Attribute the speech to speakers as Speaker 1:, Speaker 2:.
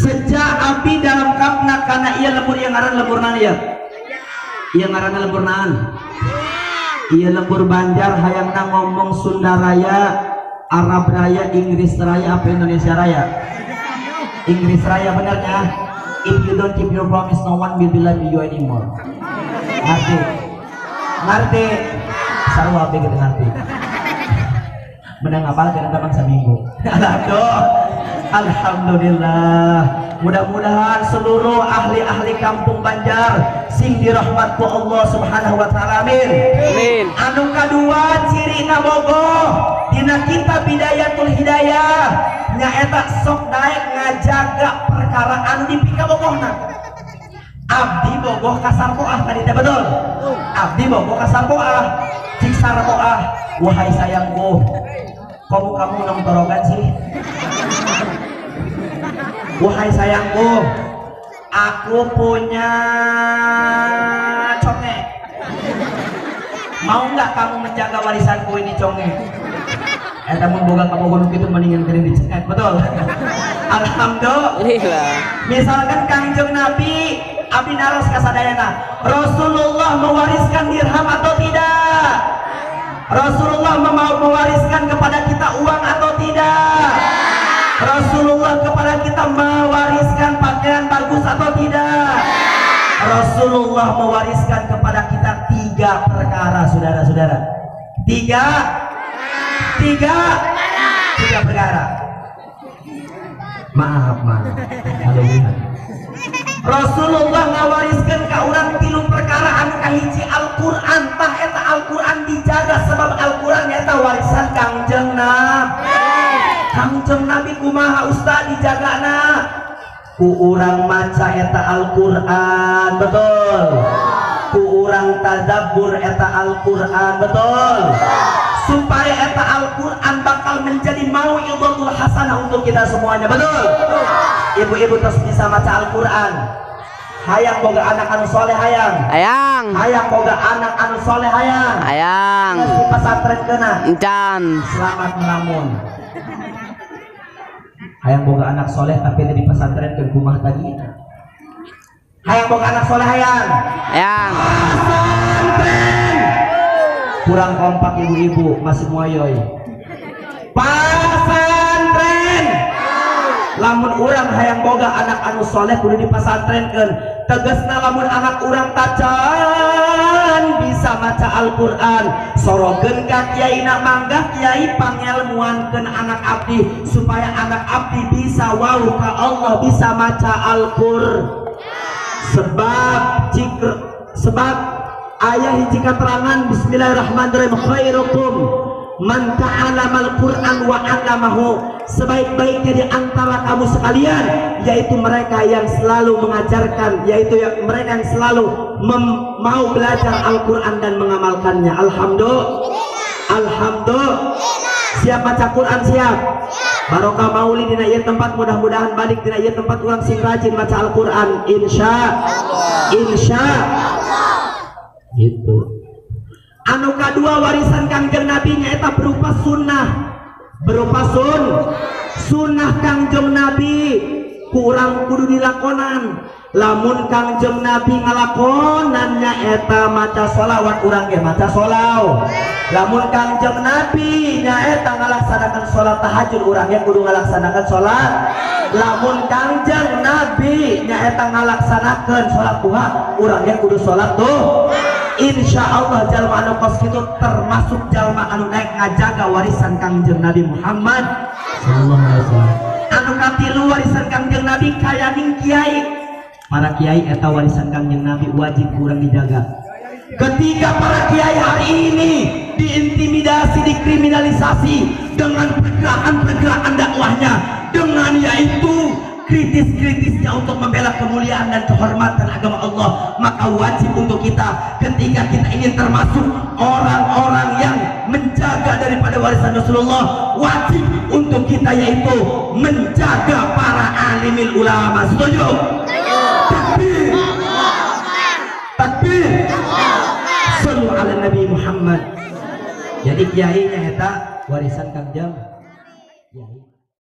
Speaker 1: Sejak abdi dalam kapna karena ia lembur yang ngaran lembur naon ieu? Ieu ngaranna lembur naon? Ieu lembur Banjar hayangna ngomong Sunda Raya, Arab Raya, Inggris Raya, apa Indonesia Raya? Inggris Raya benernya. If you don't keep your promise, no one will believe you anymore. Ngerti? Ngerti? Sarua abdi gitu ngerti. Menang apal karena teman seminggu. Alhamdulillah. Alhamdulillah. Mudah-mudahan seluruh ahli-ahli kampung Banjar sing dirahmat ku Allah Subhanahu wa taala. Amin.
Speaker 2: Amin.
Speaker 1: Anu kadua cirina bogoh dina kitab Bidayatul Hidayah nyaeta sok daek ngajaga perkara anu dipikabogohna. Abdi bogoh ka Sarkoah tadi teh betul. Abdi bogoh ka Sarkoah. Cik Sarkoah, wahai sayangku, kamu kamu nong torogan sih. Wahai sayangku, aku punya conge. Mau nggak kamu menjaga warisanku ini conge? Namun boga kamu gunung itu mendingan kering dicengek, betul? Alhamdulillah. Misalkan Kangjeng Nabi, abdi naros kasadayana, Rasulullah mewariskan dirham atau tidak? Rasulullah mewariskan kepada kita uang atau tidak? Rasulullah kepada kita mewariskan pakaian bagus atau tidak? Rasulullah mewariskan kepada kita tiga perkara, saudara-saudara. Tiga perkara. Maaf, maaf. Rasulullah ngawariskan ka urang tilu perkara anu kahiji Al-Qur'an. Tah eta Al-Qur'an dijaga sebab Al-Qur'an eta warisan Kangjeng Nabi. Kangjeng Nabi kumaha ustaz dijagana? Ku urang maca eta Al-Qur'an, betul. Ku urang tadabbur eta Al-Qur'an, betul. Supaya eta Al-Qur'an bakal menjadi mau'izatul hasanah untuk kita semuanya, betul. Ibu-ibu terus bisa maca Al-Qur'an. Hayang boga anak anu soleh hayang.
Speaker 2: Hayang.
Speaker 1: Hayang boga anak anu soleh hayang.
Speaker 2: Hayang.
Speaker 1: Di pesantren kena.
Speaker 2: Encan.
Speaker 1: Selamat melamun. Hayang boga anak soleh tapi di pesantren ke rumah tadi. Hayang boga anak soleh hayang.
Speaker 2: Hayang.
Speaker 1: Pesantren. Kurang kompak ibu-ibu masih moyoy. Pesantren. Lamun urang hayang boga anak anu soleh kudu dipesantrenkeun. Tegasna lamun anak urang tacan bisa maca Al-Qur'an, sorogeun ka kiaina mangga kiai pangelmuankeun anak abdi supaya anak abdi bisa wau ka Allah, bisa maca Al-Qur'an. Sebab sebab ayah hiji katerangan bismillahirrahmanirrahim khairukum man ta'allamal Qur'an wa 'allamahu, sebaik-baiknya di antara kamu sekalian yaitu mereka yang selalu mengajarkan, yaitu mereka yang selalu mau belajar Al-Qur'an dan mengamalkannya. Alhamdulillah. Alhamdulillah. Siap baca Qur'an siap. Barokah maulid dina ieu tempat, mudah-mudahan balik dina ieu tempat urang sing rajin maca Al-Qur'an insya insya gitu. Anu kadua warisan Kangjeng Nabi nyaeta berupa sunnah, berupa sunnah Kangjeng Nabi kurang kudu dilakonan. Lamun Kangjeng Nabi ngalakonan nyaeta maca sholawat urang ge maca sholawat. Lamun Kangjeng Nabi nyaeta ngalaksanakan sholat tahajud urang ge kudu ngalaksanakan sholat. Lamun Kangjeng Nabi nyaeta ngalaksanakan sholat duha urang ge kudu sholat tuh. Insya Allah jalma anu kos kitu termasuk jalma anu naik ngajaga warisan Kangjeng Nabi Muhammad sallallahu alaihi wasallam. Anu katilu warisan Kangjeng Nabi kayaning kiai. Para kiai eta warisan Kangjeng Nabi wajib kurang dijaga. Ketika para kiai hari ini diintimidasi, dikriminalisasi dengan pergerakan-pergerakan dakwahnya, dengan yaitu kritis-kritisnya untuk membela kemuliaan dan kehormatan agama Allah, maka wajib untuk kita ketika kita ingin termasuk orang-orang yang menjaga daripada warisan Rasulullah, wajib untuk kita yaitu menjaga para alimil ulama. Setuju? Takbir. Takbir. Sallu ala Nabi Muhammad. Jadi kiainya eta warisan Kangjeng Kiai.